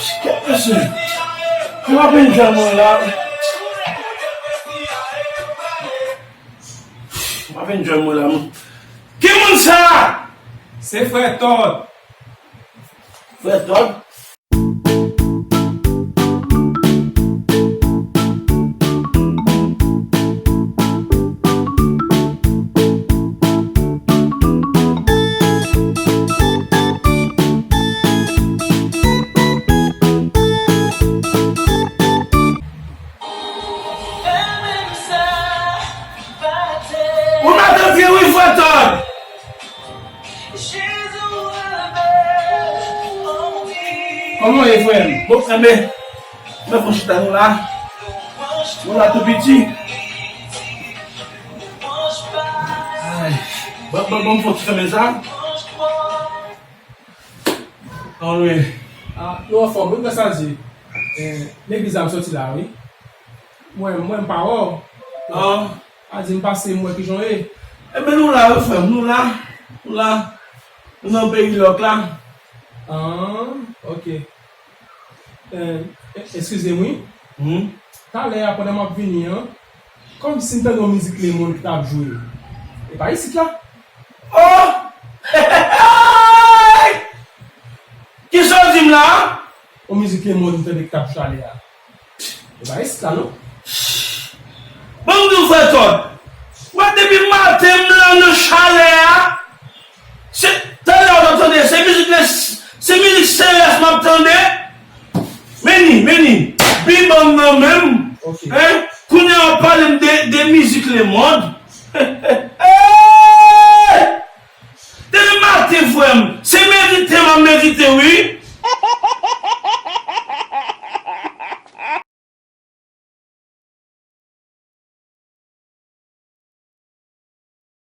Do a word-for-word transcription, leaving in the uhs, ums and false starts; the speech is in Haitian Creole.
Mesye, m ap enjoy mwen la. M ap enjoy mwen la. Ki moun sa? Se frè Tòd. Frè Tòd? Ou madanm vye wi, frè Tòd. Kòman w ye, frè m? Bon, enben, mwen fon chita nou la. Nou la tou piti. Ay, bon, bon, bon, fon ti fèmen sa. Ann wi. Ah, nou anfòm, wi, grasa Dye. Eh, legliz la m soti la, wi. Mwen, mwen m pa wè w. Ah. A di m pase m wè kijan w ye. Enben nou la wi frè m, nou la, nou la, nou nan peyi lòk la. Ah, ok. Eh, e- eskize m wi. Hmm? Talè a pandan m ap vini an, kòmsi m tande yon mizik lemonn ki t ap jwe. E pa isit la? Oh! Kisa w di m la? Yon mizik lemonn m tande ki t ap jwe talè a. E pa isit la non. Bon, m di w frè Tòd, mwen depi maten m lan nan chalè a. Se talè w t ap tande, se mizik lè, se mizik serès m ap tande. Meni, meni, bibanm nan menm. Ok. Hein? Kounye a w ap pale m de, de mizik lemonn. Depi maten frè m, se medite m ap medite wi.